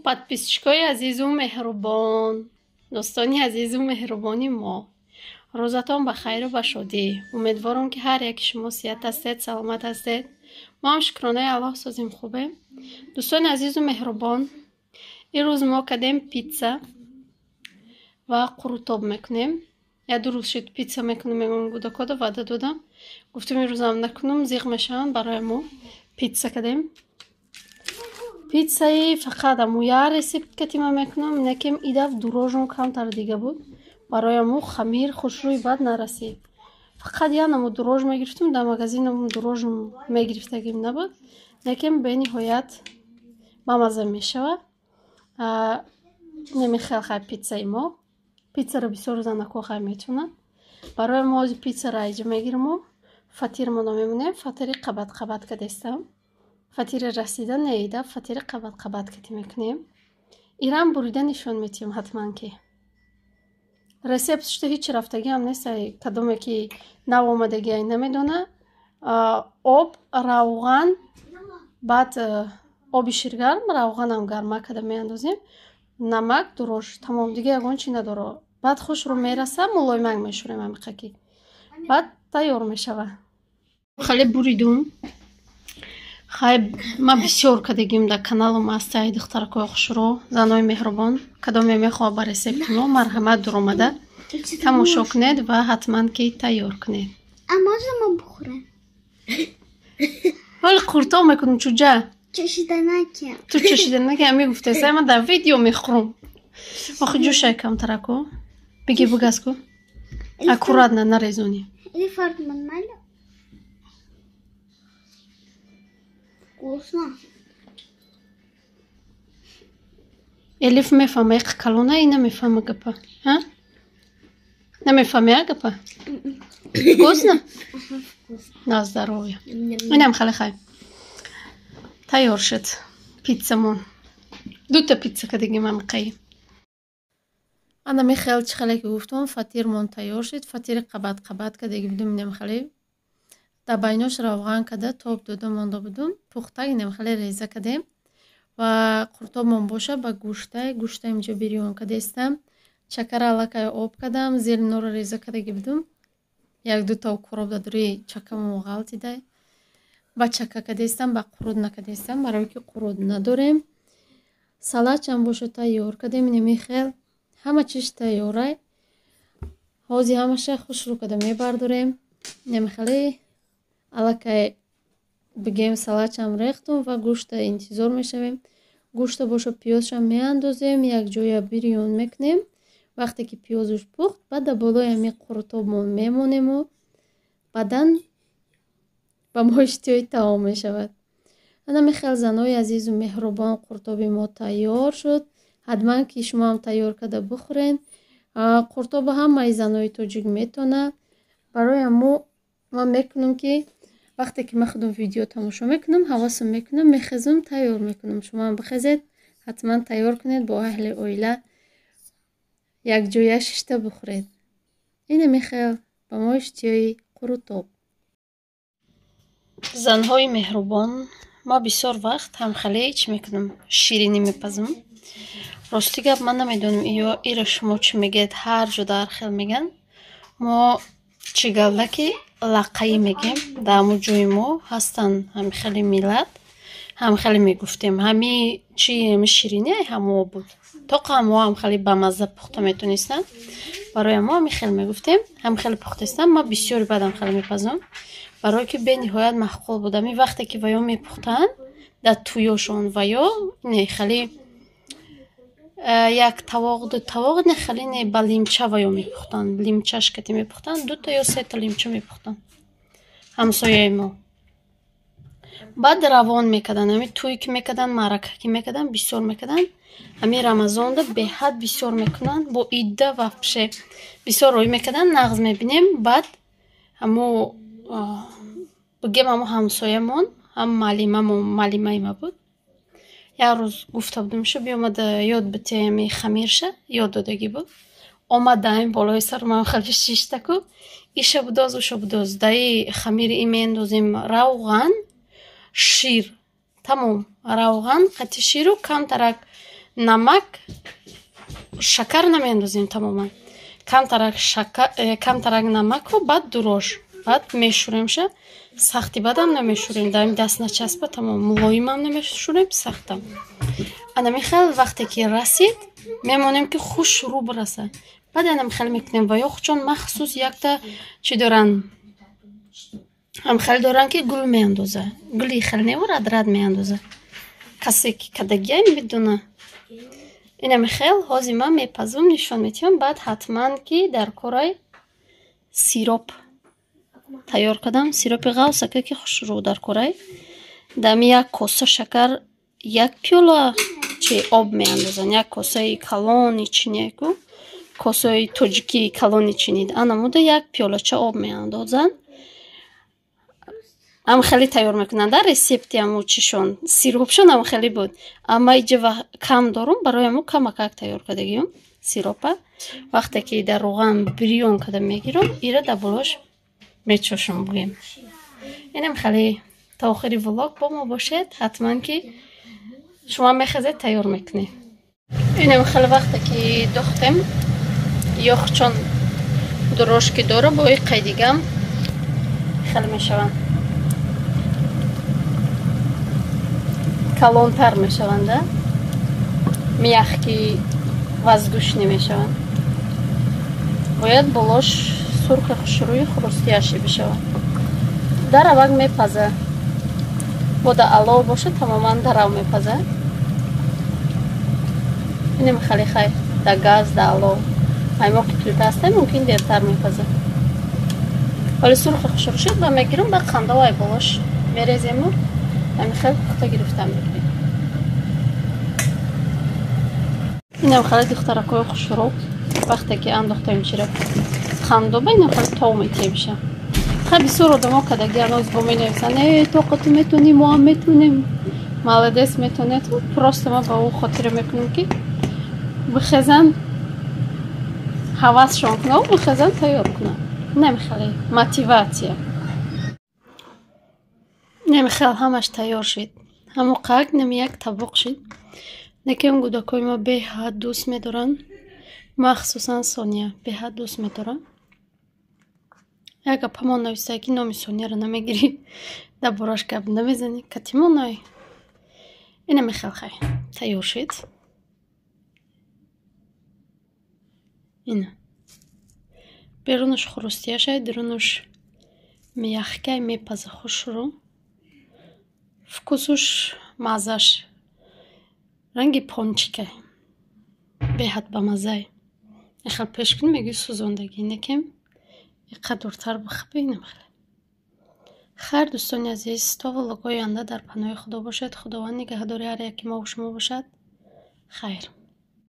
Подписчикои азизу меҳрубон, дӯстони азизу меҳрубони мо, рӯзатон ба хайру ба шодӣ. Умедворам, ки ҳар яки шумо сиҳат ҳастед, саломат ҳастед. Мо ҳам, шукронаи Аллоҳ, созем, хубем. Дӯстони азизу меҳрубон, имрӯз мо кардем питса ва қурутоб мекунем. Як ду рӯз шуд, питса мекунем, мегӯм, кӯдакода ваъда додам, гуфтем, имрӯзам накунам, зиқ мешаванд. Барои мо питса кардем. Питсаи фақат аму як рецепт катима мекунам, некем идаф дрожжам камтар дига буд, барои аму хамир хушрӯи бад нарасид. Фақат як намуд дрожж мегирифтум дар магазин, дрожжум мегирифтагим набуд, лекин бениҳоят бамаза мешавад. Намехел хай питсаи мо. Питсаро бисёр занако хай метавонанд. Барои мо ҳозир питсаро айҷа мегириму фатирмонро мемонем. Фатири қабат қабат кадестам, фатири расида неида, фатири қабат қабат кати мекунем. Ирам бурида нишон метиҳем ҳатман, ки рецепт шуда ҳеҷ рафтагиам нест. Кадоме ки нав омадагиай, намедона. Об, равған, баъд оби ширгарм, равғанам гарма када меандозем, намак, дрожж, тамом, дига ягон чи надоро. Баъд хушрӯ мераса, мулоимак мешӯрем амиқаки, баъд тайёр мешавад. Хеле буридум. Хай, ман бисёр кардагим, дар каналам ҳастай. Духтаракои хушрӯ, занои меҳрубон, кадоме мехоҳад ба рецепти мо, марҳамат, дуромада тамошо кунед ва ҳатман ки тайёр кунед. А можно мо бухӯрем? Ҳоли қуртоб мекунем, чуҷа. Чашиданаки. Ту чашиданаки, ами гуфтеса, ман дар видео мехӯрам. Охи, ҷӯшай камтараку, биги, бугазку, аккуратно нарезонӣ. Или нормально? Вкусно. Элиф мефаҳма, иқ калона и намефаҳма гапа. Намефаҳми а гапа? Вкусно? На здоровье. Инам хеле хай. Тайёр шуд питсамон. Дута питса кадигим амиқаи. Ана михел, чӣ хеле ки гуфтам, фатирмон тайёр шуд. Фатири қабат қабат кадаги будум, инам хеле дар байнош равған када тоб дода монда будум, пухта, инам хеле реза кардем. Ва қуртобмон боша ба гӯштай, гӯшта инҷо бирён кадестам, чакара аллакай об кардам, зеринора реза кардаги будум, як дута укроп дар дури чакамон ғалтидай, ба чака кадестам, ба қурут накадестам, барое ки қурут надорем. Салатчам боша тайёр кардем. Инами хел ҳама чиз тайёрай. Ҳозир ҳамаша хушрӯ када мебардорем. Инами хеле аллакай бигем, салатчам рехтум ва гӯшта интизор мешавем. Гӯшта боша пиёзшам меандозем, якҷоя бирён мекунем. Вақте ки пиёзуш пухт, баъд дар болои ҳами қурутобмон мемонему баъдан ба мо иштиҳои таом мешавад. Ана михел, занои азизу меҳрубон, қуртоби мо тайёр шуд. Ҳатман ки шумоам тайёр карда бихӯрен. Қуртоба ҳамаи занои тоҷик метавонад. Барои ҳамо ман мекунам, ки вақте ки ман худам видео тамошо мекунам, ҳавасам мекунам, мехезам, тайёр мекунам. Шумоам бихезед, ҳатман тайёр кунед, бо аҳли оила якҷоя шишта бихӯред. Ина михел ба мо иштиҳои қурутоб. Занҳои меҳрубон, ма бисёр вақт ҳамхеле чӣ мекунам, ширинӣ мепазам. Рости гап, ман намедонам, ё ира шумо чӣ мегӯед, ҳар ҷо дар хел мегӯянд. Мо чигалдаки лаққаӣ мегӯем. Дар ҳамун ҷои мо ҳастанд ҳамихели миллат, ҳамхеле мегуфтем. Ҳами чи ҳами ширинӣ ҳамо буд, тоқа ҳамо ҳамхеле бамазза пухта метонистанд. Барои ҳамо ҳами хел мегуфтем, ҳамхеле пухтастам. Ман бисёри баъд ҳамхеле мепазам, барое ки бениҳоят маъқул буд. Ами вақте ки ваё мепухтанд дар тӯёшон, ваё не хеле як тавоқ, ду тавоқ, не хеле не, ба лимча ваё мепухтанд, лимчашкати мепухтанд, дута ё сета лимча мепухтанд ҳамсояи мо. Баъд равон мекарданд. Ами тӯй ки мекарданд, маърака ки мекарданд, бисёр мекарданд. Ҳамин Рамазонда беҳад бисёр мекунанд, бо идда вообще бисёр рӯй мекарданд, нағз мебинем. Баъд ҳамо бигем, ҳамо ҳамсоямон, ҳам маълимамон, маълимаи ма буд. Як рӯз гуфта будумша, биёмада ёд битеями хамирша, ёд додагӣ буд. Омада ҳамин болои сару ман хеле шиштаку, иша будоз, уша будоз, даи хамири и меандозем равған, шир, тамом. Равған қати ширу камтарак Намак, шакар намеандозем тамоман. Камтарак шакар, камтарак намаку, баъд дурош. Баъд мешӯремша. Сахти бадам намешӯрем, дар даст начаспа, тамом мулоимам намешӯрем, сахтам. Анами хел вақте ки расид, мемонем ки хушрӯ бираса. Баъд анами хел мекунем ва ё чун махсус якта чӣ доран, ҳам хел доран ки гул меандоза. Гули хел неву радрад меандоза. Касе ки кадагиай медона. Инами хел ҳозир ман мепазум, нишон метиҳам, баъд ҳатман ки дар корай сироп тайёр кардам. Сиропи ғавсака ки хушрӯ дар корай. Дами як коса шакар, як пиёла чи об меандозанд. Як косаи калони чинику, косаи тоҷикии калони чинӣ. Анамуда як пиёлача об меандозанд. Ам хеле тайёр мекунанд да рецепти аму чишон. Сиропшон ам хеле буд. Амма иҷа кам дорум, барои аму камакак тайёр кардагиюм сиропа. Вақте ки дар роған бирён карда мегирам, ира дар болош мечошам бугем. Инам хеле то охири влог бо мо бошед, ҳатман ки шумо мехезед тайёр мекунед. Инам хеле вақте ки духтем, ёхчон дурожки дора, бо и қайдигам хеле мешаванд. Калонтар мешаванд, мягкий, воздушный мешаванд. Бояд болош сурхи хушрӯи хрустящий бишавад. Даравак мепаза. Бода алов бошад, тамоман дарав мепаза. Инем хеле хай да газ, да алов. Аймоқи плита ҳастем, мумкин дертар мепаза. Вале сурхи хушрӯ шуд ва мегирам, ба қандавай болош мерезему ҳамин хел пухта гирифтам мегирем. Инам хеле духтаракҳои хушрӯ вақте ки андохтем чира қандоба, инам хеле тов метиҳемша. Хеле бисёр одамо кадаги аноз бо менависанд: «Э, тоқа ту метонӣ, мо ҳам метонем». Молодец, метонед. Просто ман ба ӯ хотира мекунам ки бихезанд, ҳавасшон кунанд, бихезанд тайёр кунанд. Инам хеле мотиватсия. Инам хел ҳамаш тайёр шид. Ҳамо қак нами як табоқ шид. Лекин гудакҳои мо беҳад дӯст медоранд. Махсусан Сония беҳад дӯст медоранд. Як гапамон нависае ки номи Сонияро намегирӣ, дар бораш гап намезанӣ, катимон ай. Инами хел хай тайёр шид. Ина. Берунаш хрустяшай, дарунаш мягкай, мепаза хушрӯ. Вкусуш, маззаш ранги пончикай. Беҳад бамаззай. Хел пеш кунӣ мегӯӣ сӯзондагӣ, некем иққадр дуртар бихӯбӣ инам хеле. Хайр, дӯстони азиз, то влогҳои оянда дар паноҳи Худо бошед. Худованд нигаҳдори ҳар яки мо шумо бошад. Хайр.